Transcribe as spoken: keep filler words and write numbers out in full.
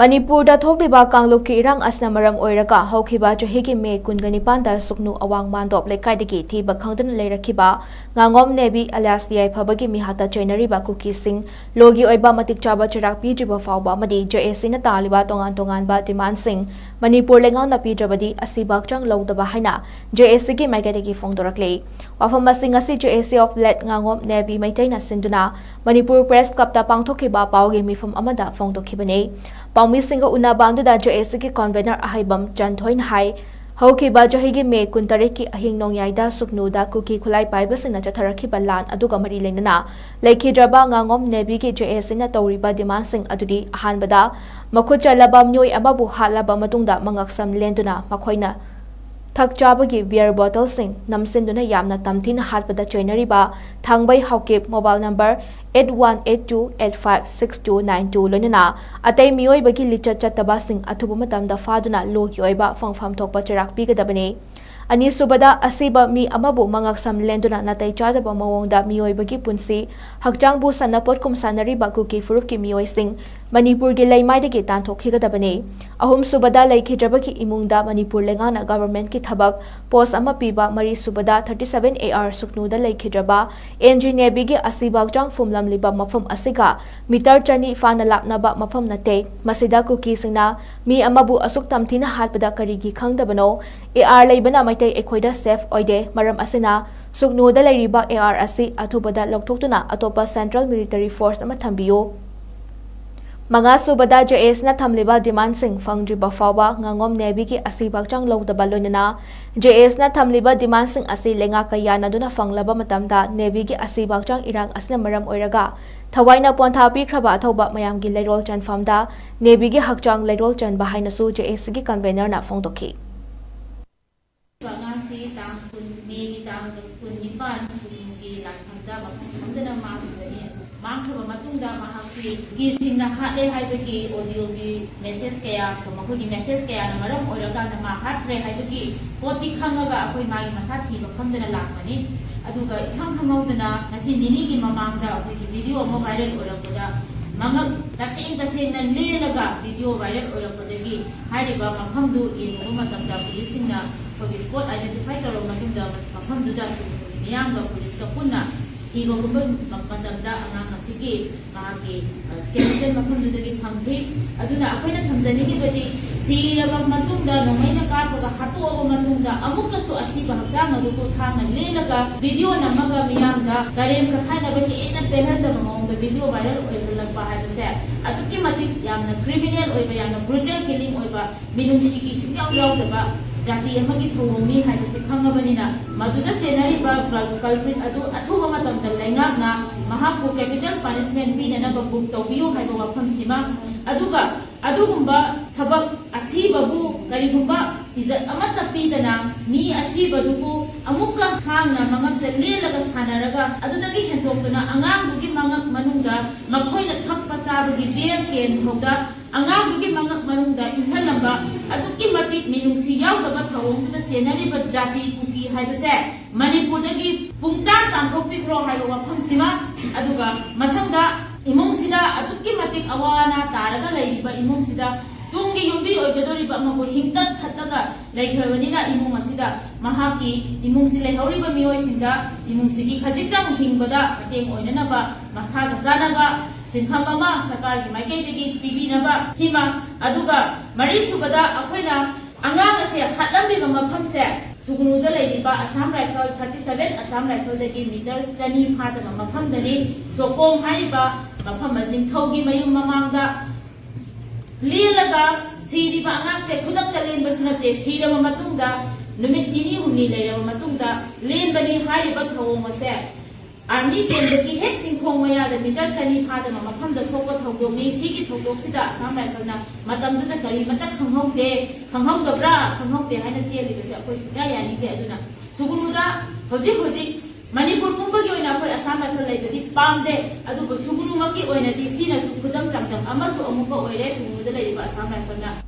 ꯃꯅꯤꯄꯨꯔꯗ ꯊꯣꯛꯂꯤꯕ ꯀꯥꯡꯂꯨꯞꯀꯤ ꯏꯔꯥꯡ ꯑꯁꯤꯅ ꯃꯔꯝ ꯑꯣꯏꯔꯒ ꯍꯧꯈꯤꯕ ꯆꯍꯤꯒꯤ ꯃꯦ ꯀꯨꯟꯒ ꯅꯤꯄꯥꯟꯗ ꯁꯨꯛꯅꯨ ꯑꯋꯥꯡ ꯃꯥꯟꯗꯣꯞ ꯂꯩꯀꯥꯏꯗꯒꯤ ꯊꯤꯕ ꯈꯪꯗꯅ ꯂꯩꯔꯛꯈꯤꯕ ꯉꯥꯉꯣꯝ ꯅꯦꯕꯤ ꯑꯂꯤꯌꯥꯁ ꯌꯥꯏꯐꯕꯒꯤ ꯃꯤꯍꯥꯠꯇ ꯆꯩꯅꯔꯤꯕ ꯀꯨꯀꯤꯁꯤꯡ ꯂꯣꯒꯤ ꯑꯣꯏꯕ ꯃꯇꯤꯛ ꯆꯥꯕ ꯆꯩꯔꯥꯛ ꯄꯤꯗ꯭ꯔꯤꯕ ꯐꯥꯎꯕ ꯑꯃꯗꯤ ꯖꯦ ꯑꯦ ꯁꯤꯅ ꯇꯥꯜꯂꯤꯕ ꯇꯣꯉꯥꯟ ꯇꯣꯉꯥꯟꯕ ꯗꯤꯃꯥꯟꯁꯤꯡ ꯃꯅꯤꯄꯨꯔ ꯂꯩꯉꯥꯛꯅ ꯄꯤꯗ꯭ꯔꯕꯗꯤ ꯑꯁꯤꯕ ꯍꯛꯆꯥꯡ ꯂꯧꯗꯕ ꯍꯥꯏꯅ ꯖꯦ ꯑꯦ ꯁꯤꯒꯤ ꯃꯥꯏꯀꯩꯗꯒꯤ ꯐꯣꯡꯗꯣꯔꯛꯂꯤ꯫ ꯋꯥꯐꯝ ꯑꯁꯤ ꯉꯁꯤ ꯖꯦ ꯑꯦ ꯁꯤ ꯑꯣꯐ ꯂꯦꯠ ꯉꯥꯉꯣꯝ ꯅꯦꯕꯤ ꯃꯩꯇꯩꯅ ꯁꯤꯟꯗꯨꯅ ꯃꯅꯤꯄꯨꯔ ꯄ꯭ꯔꯦꯁ ꯀ꯭ꯂꯕꯇ ꯄꯥꯡꯊꯣꯛꯈꯤꯕ ꯄꯥꯎꯒꯤ ꯃꯤꯐꯝ ꯑꯃꯗ ꯐꯣꯡꯗꯣꯛꯈꯤꯕꯅꯤ꯫ ꯄꯥꯎꯃꯤꯁꯤꯡꯒ ꯎꯅꯕ ꯑꯗꯨꯗ ꯖꯦ ꯑꯦ ꯁꯤꯒꯤ ꯀꯟꯚꯦꯅꯔ ꯑꯍꯩꯕꯝ ꯆꯟꯊꯣꯏꯅ ꯍꯥꯏ, ꯍꯧꯈꯤꯕ ꯆꯍꯤꯒꯤ ꯃꯦ ꯀꯨꯟꯇꯔꯦꯠꯀꯤ ꯑꯍꯤꯡ ꯅꯣꯡꯌꯥꯏꯗ ꯁꯨꯛꯅꯨꯗ ꯀꯨꯀꯤ ꯈꯨꯠꯂꯥꯏ ꯄꯥꯏꯕꯁꯤꯡꯅ ꯆꯠꯊꯔꯛꯈꯤꯕ ꯂꯥꯟ ꯑꯗꯨꯒ ꯃꯔꯤ ꯂꯩꯅꯅ ꯂꯩꯈꯤꯗ꯭ꯔꯕ ꯉꯥꯉꯣꯝ ꯅꯦꯕꯤꯒꯤ ꯖꯦ ꯑꯦ ꯁꯤꯅ ꯇꯧꯔꯤꯕ ꯗꯤꯃꯥꯟꯁꯤꯡ ꯑꯗꯨꯗꯤ, ꯑꯍꯥꯟꯕꯗ, ꯃꯈꯨꯠ ꯆꯠꯂꯕ ꯃꯤꯑꯣꯏ ꯑꯃꯕꯨ ꯍꯥꯠꯂꯕ ꯃꯇꯨꯡꯗ ꯃꯉꯛꯁꯝ ꯂꯦꯟꯗꯨꯅ ꯃꯈꯣꯏꯅ ꯊꯛ ꯆꯥꯕꯒꯤ ꯕꯤꯌꯔ ꯕꯣꯇꯜꯁꯤꯡ ꯅꯝꯁꯤꯟꯗꯨꯅ ꯌꯥꯝꯅ ꯇꯝꯊꯤꯅ ꯍꯥꯠꯄꯗ ꯆꯩꯅꯔꯤꯕ Thangbei Haokip, mobile number eight one eight two eight five six two nine two, ꯂꯣꯏꯅꯅ ꯑꯇꯩ ꯃꯤꯑꯣꯏꯕꯒꯤ ꯂꯤꯆꯠ ꯆꯠꯇꯕꯁꯤꯡ ꯑꯊꯨꯕ ꯃꯇꯝꯗ ꯐꯥꯗꯨꯅ ꯂꯣꯒꯤ ꯑꯣꯏꯕ ꯐꯪꯐꯝ ꯊꯣꯛꯄ ꯆꯩꯔꯥꯛ ꯄꯤꯒꯗꯕꯅꯤ꯫ ꯑꯅꯤꯁꯨꯕꯗ, ꯑꯁꯤꯕ ꯃꯤ ꯑꯃꯕꯨ ꯃꯉꯛꯁꯝ ꯂꯦꯟꯗꯨꯅ ꯅꯥꯇꯩ ꯆꯥꯗꯕ ꯃꯑꯣꯡꯗ ꯃꯤꯑꯣꯏꯕꯒꯤ ꯄꯨꯟꯁꯤ, ꯍꯛꯆꯥꯡꯕꯨ ꯁꯥꯟꯅꯄꯣꯠꯀꯨꯝ ꯁꯥꯟꯅꯔꯤꯕ ꯀꯨꯀꯤ ꯐꯨꯔꯨꯞꯀꯤ ꯃꯤꯑꯣꯏꯁꯤꯡ ꯃꯅꯤꯄꯨꯔꯒꯤ ꯂꯩꯃꯥꯏꯗꯒꯤ ꯇꯥꯟꯊꯣꯛꯈꯤꯒꯗꯕꯅꯤ꯫ ꯑꯍꯨꯝꯁꯨꯕꯗ, ꯂꯩꯈꯤꯗ꯭ꯔꯕꯒꯤ ꯏꯃꯨꯡꯗ ꯃꯅꯤꯄꯨꯔ ꯂꯩꯉꯥꯛꯅ ꯒꯚꯔꯟꯃꯦꯟꯠꯀꯤ ꯊꯕꯛ ꯄꯣꯁ ꯑꯃ ꯄꯤꯕ꯫ ꯃꯔꯤꯁꯨꯕꯗ, thirty seven A R ꯁꯨꯛꯅꯨꯗ ꯂꯩꯈꯤꯗ꯭ꯔꯕ ꯑꯦꯟ ꯖꯤ ꯅꯦꯕꯤꯒꯤ ꯑꯁꯤꯕ ꯍꯛꯆꯥꯡ ꯐꯨꯝꯂꯝꯂꯤꯕ ꯃꯐꯝ ꯑꯁꯤꯒ ꯃꯤꯇꯔ ꯆꯅꯤ ꯐꯥꯅ ꯂꯥꯞꯅꯕ ꯃꯐꯝ ꯅꯠꯇꯦ꯫ ꯃꯁꯤꯗ ꯀꯨꯀꯤꯁꯤꯡꯅ ꯃꯤ ꯑꯃꯕꯨ ꯑꯁꯨꯛ ꯇꯝꯊꯤꯅ ꯍꯥꯠꯄꯗ ꯀꯔꯤꯒꯤ ꯈꯪꯗꯕꯅꯣ? ꯑꯦ ꯑꯥꯔ ꯂꯩꯕꯅ ꯃꯩꯇꯩ ꯑꯩꯈꯣꯏꯗ ꯁꯦꯐ ꯑꯣꯏꯗꯦ꯫ ꯃꯔꯝ ꯑꯁꯤꯅ ꯁꯨꯛꯅꯨꯗ ꯂꯩꯔꯤꯕ ꯑꯦ ꯑꯥꯔ ꯑꯁꯤ ꯑꯊꯨꯕꯗ ꯂꯧꯊꯣꯛꯇꯨꯅ ꯑꯇꯣꯞꯄ ꯁꯦꯟꯇ꯭ꯔꯦꯜ ꯃꯤꯂꯤꯇꯔꯤ ꯐꯣꯔꯁ ꯑꯃ ꯊꯝꯕꯤꯌꯨ꯫ ꯃꯉꯥꯁꯨꯕꯗ, ꯖꯦ ꯑꯦꯁꯅ ꯊꯝꯂꯤꯕ ꯗꯤꯃꯥꯟꯁꯤꯡ ꯐꯪꯗ꯭ꯔꯤꯕ ꯐꯥꯎꯕ ꯉꯥꯉꯣꯝ ꯅꯦꯕꯤꯒꯤ ꯑꯁꯤꯕ ꯍꯛꯆꯥꯡ ꯂꯧꯗꯕ ꯂꯣꯏꯅꯅ ꯖꯦ ꯑꯦꯁꯅ ꯊꯝꯂꯤꯕ ꯗꯤꯃꯥꯟꯁꯤꯡ ꯑꯁꯤ ꯂꯩꯉꯥꯛꯀ ꯌꯥꯅꯗꯨꯅ ꯐꯪꯂꯕ ꯃꯇꯝꯗ ꯅꯦꯕꯤꯒꯤ ꯑꯁꯤꯕ ꯍꯛꯆꯥꯡ ꯏꯔꯥꯡ ꯑꯁꯤꯅ ꯃꯔꯝ ꯑꯣꯏꯔꯒ ꯊꯋꯥꯏꯅ ꯄꯣꯟꯊꯥ ꯄꯤꯈ꯭ꯔꯕ ꯑꯊꯧꯕ ꯃꯌꯥꯝꯒꯤ ꯂꯩꯔꯣꯜ ꯆꯟꯐꯝꯗ ꯅꯦꯕꯤꯒꯤ ꯍꯛꯆꯥꯡ ꯂꯩꯔꯣꯜ ꯆꯟꯕ ꯍꯥꯏꯅꯁꯨ ꯖꯦ ꯑꯦꯁ ꯁꯤꯒꯤ ꯀꯟꯚꯦꯅꯔꯅ ꯐꯣꯡꯗꯣꯛꯈꯤ꯫ ꯑꯉꯥꯡꯁꯤ ꯇꯥꯡ ꯀꯨꯟ, ꯃꯦꯒꯤ ꯇꯥꯡ ꯀꯨꯟꯅꯤꯄꯥꯟ ꯁꯨꯛꯅꯨꯒꯤ ꯂꯥꯟꯐꯝꯗ ꯃꯐꯝ ꯈꯪꯗꯅ ꯃꯥꯡꯈꯤꯕꯅꯤ꯫ ꯃꯥꯡꯈ꯭ꯔꯕ ꯃꯇꯨꯡꯗ ꯃꯍꯥꯛꯁꯤ ꯀꯨꯀꯤꯁꯤꯡꯅ ꯍꯥꯠꯂꯦ ꯍꯥꯏꯕꯒꯤ ꯑꯣꯗꯤꯑꯣꯒꯤ ꯃꯦꯁꯦꯖ ꯀꯌꯥ, ꯃꯈꯣꯏꯒꯤ ꯃꯦꯁꯦꯖ ꯀꯌꯥꯅ ꯃꯔꯝ ꯑꯣꯏꯔꯀꯥꯟꯗ ꯃꯥ ꯍꯥꯠꯈ꯭ꯔꯦ ꯍꯥꯏꯕꯒꯤ ꯄꯣꯠꯇꯤ ꯈꯪꯉꯒ ꯑꯩꯈꯣꯏ ꯃꯥꯒꯤ ꯃꯁꯥ ꯊꯤꯕ ꯈꯪꯗꯅ ꯂꯥꯛꯄꯅꯤ꯫ ꯑꯗꯨꯒ ꯏꯈꯪ ꯈꯪꯍꯧꯗꯅ ꯉꯁꯤ ꯅꯤꯅꯤꯒꯤ ꯃꯃꯥꯡꯗ ꯑꯩꯈꯣꯏꯒꯤ ꯚꯤꯗꯤꯑꯣ ꯑꯃ ꯚꯥꯏꯔꯦꯜ ꯑꯣꯏꯔꯛꯄꯗ ꯃꯉꯛ ꯇꯁꯦꯡ ꯇꯁꯦꯡꯅ ꯂꯦꯜꯂꯒ ꯚꯤꯗꯤꯑꯣ ꯚꯥꯏꯔꯦꯜ ꯑꯣꯏꯔꯛꯄꯗꯒꯤ ꯍꯥꯏꯔꯤꯕ ꯃꯐꯝꯗꯨ ꯌꯦꯡꯂꯨꯕ ꯃꯇꯝꯗ ꯄꯨꯂꯤꯁꯁꯤꯡꯅ ꯑꯩꯈꯣꯏꯒꯤ ꯁ꯭ꯄꯣꯠ ꯑꯥꯏꯗꯦꯟꯇꯤꯐꯥꯏ ꯇꯧꯔꯕ ꯃꯇꯨꯡꯗ ꯃꯐꯝꯗꯨꯗ ꯁꯨꯒꯨꯅꯨꯒꯤ ꯃꯤꯌꯥꯝꯒ ꯄꯨꯂꯤꯁꯀ ꯄꯨꯟꯅ ꯊꯤꯕꯒꯨꯝꯕ ꯃꯇꯝꯗ ꯑꯉꯥꯡ ꯑꯁꯤꯒꯤ ꯃꯍꯥꯛꯀꯤ ꯁ꯭ꯀꯦꯂꯦꯇꯟ ꯃꯐꯝꯗꯨꯗꯒꯤ ꯐꯪꯈꯤ꯫ ꯑꯗꯨꯅ ꯑꯩꯈꯣꯏꯅ ꯊꯝꯖꯅꯤꯡꯉꯤꯕꯗꯤ ꯁꯤꯔꯕ ꯃꯇꯨꯡꯗ ꯅꯣꯡꯃꯩꯅ ꯀꯥꯞꯄꯒ ꯍꯥꯠꯇꯣꯛꯑꯕ ꯃꯇꯨꯡꯗ ꯑꯃꯨꯛꯀꯁꯨ ꯑꯁꯤꯕ ꯍꯛꯆꯥꯡ ꯑꯗꯨꯕꯨ ꯊꯥꯡꯅ ꯂꯦꯜꯂꯒ ꯚꯤꯗꯤꯑꯣ ꯅꯝꯃꯒ ꯃꯤꯌꯥꯝꯗ ꯀꯔꯦꯝ ꯀꯊꯥꯏꯅꯕ ꯍꯦꯟꯅ ꯄꯦꯜꯍꯟꯗꯕ ꯃꯑꯣꯡꯗ ꯚꯤꯗꯤꯑꯣ ꯚꯥꯏꯔꯦꯜ ꯑꯣꯏꯍꯜꯂꯛꯄ ꯍꯥꯏꯕꯁꯦ ꯑꯗꯨꯛꯀꯤ ꯃꯇꯤꯛ ꯌꯥꯝꯅ ꯀ꯭ꯔꯤꯃꯤꯅꯦꯜ ꯑꯣꯏꯕ, ꯌꯥꯝꯅ ꯕ꯭ꯔꯨꯇꯦꯜ ꯀꯤꯂꯤꯡ ꯑꯣꯏꯕ, ꯃꯤꯅꯨꯡꯁꯤꯒꯤ ꯁꯨꯡꯌꯥꯎ ꯌꯥꯎꯗꯕ ꯖꯥꯇꯤ ꯑꯃꯒꯤ ꯊꯧꯑꯣꯡꯅꯤ ꯍꯥꯏꯕꯁꯤ ꯈꯪꯉꯕꯅꯤꯅ ꯃꯗꯨꯗ ꯆꯦꯟꯅꯔꯤꯕ ꯀꯜꯄ꯭ꯔꯤꯠ ꯑꯗꯨ ꯑꯊꯨꯕ ꯃꯇꯝꯗ ꯂꯩꯉꯥꯛꯅ ꯃꯍꯥꯛꯄꯨ ꯀꯦꯄꯤꯇꯦꯜ ꯄꯅꯤꯁꯃꯦꯟ ꯄꯤꯅꯅꯕ ꯕꯨꯛ ꯇꯧꯕꯤꯌꯨ ꯍꯥꯏꯕ ꯋꯥꯐꯝꯁꯤꯃ, ꯑꯗꯨꯒ ꯑꯗꯨꯒꯨꯝꯕ ꯊꯕꯛ ꯑꯁꯤꯕꯕꯨ ꯀꯔꯤꯒꯨꯝꯕ ꯏꯖꯠ ꯑꯃꯠꯇ ꯄꯤꯗꯅ ꯃꯤ ꯑꯁꯤꯕꯗꯨꯕꯨ ꯑꯃꯨꯛꯀ ꯍꯥꯡꯅ ꯃꯉꯛꯇ ꯂꯦꯜꯂꯒ ꯁꯥꯟꯅꯔꯒ ꯑꯗꯨꯗꯒꯤ ꯍꯦꯟꯗꯣꯛꯇꯨꯅ ꯑꯉꯥꯡꯗꯨꯒꯤ ꯃꯉꯛ ꯃꯅꯨꯡꯗ ꯃꯈꯣꯏꯅ ꯊꯛꯄ ꯆꯥꯕꯒꯤ ꯕꯤꯌꯔ ꯀꯦꯟ ꯐꯥꯎꯗ ꯑꯉꯥꯡꯗꯨꯒꯤ ꯃꯉꯛ ꯃꯅꯨꯡꯗ ꯏꯟꯁꯤꯜꯂꯝꯕ ꯑꯗꯨꯛꯀꯤ ꯃꯇꯤꯛ ꯃꯤꯅꯨꯡꯁꯤ ꯌꯥꯎꯗꯕ ꯊꯧꯑꯣꯡꯗꯨꯗ ꯆꯦꯟꯅꯔꯤꯕ ꯖꯥꯇꯤ ꯀꯨꯀꯤ ꯍꯥꯏꯕꯁꯦ ꯃꯅꯤꯄꯨꯔꯗꯒꯤ ꯄꯨꯡꯇꯥꯟ ꯇꯥꯟꯊꯣꯛꯄꯤꯈ꯭ꯔꯣ ꯍꯥꯏꯕ ꯋꯥꯐꯝꯁꯤꯃ, ꯑꯗꯨꯒ ꯃꯊꯪꯗ ꯏꯃꯨꯡꯁꯤꯗ ꯑꯗꯨꯛꯀꯤ ꯃꯇꯤꯛ ꯑꯋꯥ ꯑꯅꯥ ꯇꯥꯔꯒ ꯂꯩꯔꯤꯕ ꯏꯃꯨꯡꯁꯤꯗ ꯇꯨꯡꯒꯤ ꯌꯨꯝꯕꯤ ꯑꯣꯏꯒꯗꯧꯔꯤꯕ ꯑꯃꯕꯨ ꯍꯤꯡꯇꯠ ꯊꯠꯂꯒ ꯂꯩꯈ꯭ꯔꯕꯅꯤꯅ ꯏꯃꯨꯡ ꯑꯁꯤꯗ ꯃꯍꯥꯛꯀꯤ ꯏꯃꯨꯡꯁꯤ ꯂꯩꯍꯧꯔꯤꯕ ꯃꯤꯑꯣꯏꯁꯤꯡꯗ ꯏꯃꯨꯡꯁꯤꯒꯤ ꯈꯖꯤꯛꯇꯪ ꯍꯤꯡꯕꯗ ꯃꯇꯦꯡ ꯑꯣꯏꯅꯅꯕ ꯃꯁꯥꯒ ꯆꯥꯅꯕ ꯁꯤꯟꯐꯝ ꯑꯃ ꯁꯔꯀꯥꯔꯒꯤ ꯃꯥꯏꯀꯩꯗꯒꯤ ꯄꯤꯕꯤꯅꯕ ꯁꯤꯃ, ꯑꯗꯨꯒ ꯃꯔꯤꯁꯨꯕꯗ ꯑꯩꯈꯣꯏꯅ ꯑꯉꯥꯡ ꯑꯁꯦ ꯍꯥꯠꯂꯝꯂꯤꯕ ꯃꯐꯝꯁꯦ ꯁꯨꯒꯅꯨꯗ ꯂꯩꯔꯤꯕ Assam rifle thirty seven Assam ꯔꯥꯏꯐꯜꯗꯒꯤ ꯃꯤꯇꯔ ꯆꯅꯤ ꯐꯥꯗꯕ ꯃꯐꯝꯗꯅꯤ꯫ ꯁꯣꯀꯣꯝ ꯍꯥꯏꯔꯤꯕ ꯃꯐꯝ ꯅꯤꯡꯊꯧꯒꯤ ꯃꯌꯨꯝ ꯃꯃꯥꯡꯗ ꯂꯦꯜꯂꯒ ꯁꯤꯔꯤꯕ ꯑꯉꯥꯡꯁꯦ ꯈꯨꯗꯛꯇ ꯂꯦꯟꯕꯁꯨ ꯅꯠꯇꯦ, ꯁꯤꯔꯕ ꯃꯇꯨꯡꯗ ꯅꯨꯃꯤꯠ ꯅꯤꯅꯤ ꯍꯨꯝꯅꯤ ꯂꯩꯔꯕ ꯃꯇꯨꯡꯗ ꯂꯦꯟꯕꯅꯤ꯫ ꯍꯥꯏꯔꯤꯕ ꯊꯧꯑꯣꯡ ꯑꯁꯦ ꯑꯥꯔꯃꯤ ꯀꯦꯝꯗꯒꯤ ꯍꯦꯛ ꯆꯤꯡꯈꯣꯡ ꯃꯌꯥꯗ ꯃꯤꯇꯔ ꯆꯅꯤ ꯐꯥꯗꯕ ꯃꯐꯝꯗ ꯊꯣꯛꯄ ꯊꯧꯗꯣꯛꯅꯤ꯫ ꯁꯤꯒꯤ ꯊꯧꯗꯣꯛꯁꯤꯗ ꯑꯁꯥꯝ ꯔꯥꯏꯐꯜꯅ ꯃꯇꯝꯗꯨꯗ ꯀꯔꯤꯃꯠꯇ ꯈꯪꯍꯧꯗꯦ, ꯈꯪꯍꯧꯗꯕ꯭ꯔꯥ, ꯈꯪꯍꯧꯗꯦ ꯍꯥꯏꯅ ꯆꯦꯜꯂꯤꯕꯁꯦ ꯑꯩꯈꯣꯏ ꯁꯨꯡꯌꯥ ꯌꯥꯅꯤꯡꯗꯦ꯫ ꯑꯗꯨꯅ ꯁꯨꯒꯅꯨꯗ ꯍꯧꯖꯤꯛ ꯍꯧꯖꯤꯛ ꯃꯅꯤꯄꯨꯔ ꯄꯨꯝꯕꯒꯤ ꯑꯣꯏꯅ ꯑꯩꯈꯣꯏ ꯑꯁꯥꯝ ꯔꯥꯏꯐꯜ ꯂꯩꯕꯗꯤ ꯄꯥꯝꯗꯦ, ꯑꯗꯨꯕꯨ ꯁꯨꯒꯅꯨꯃꯛꯀꯤ ꯑꯣꯏꯅꯗꯤ ꯁꯤꯅꯁꯨ ꯈꯨꯗꯝ ꯆꯥꯡꯗꯝ ꯑꯃꯁꯨ ꯑꯃꯨꯛꯀ ꯑꯣꯏꯔꯦ ꯁꯨꯒꯅꯨꯗ ꯂꯩꯔꯤꯕ ꯑꯁꯥꯝ ꯔꯥꯏꯐꯜꯅ꯫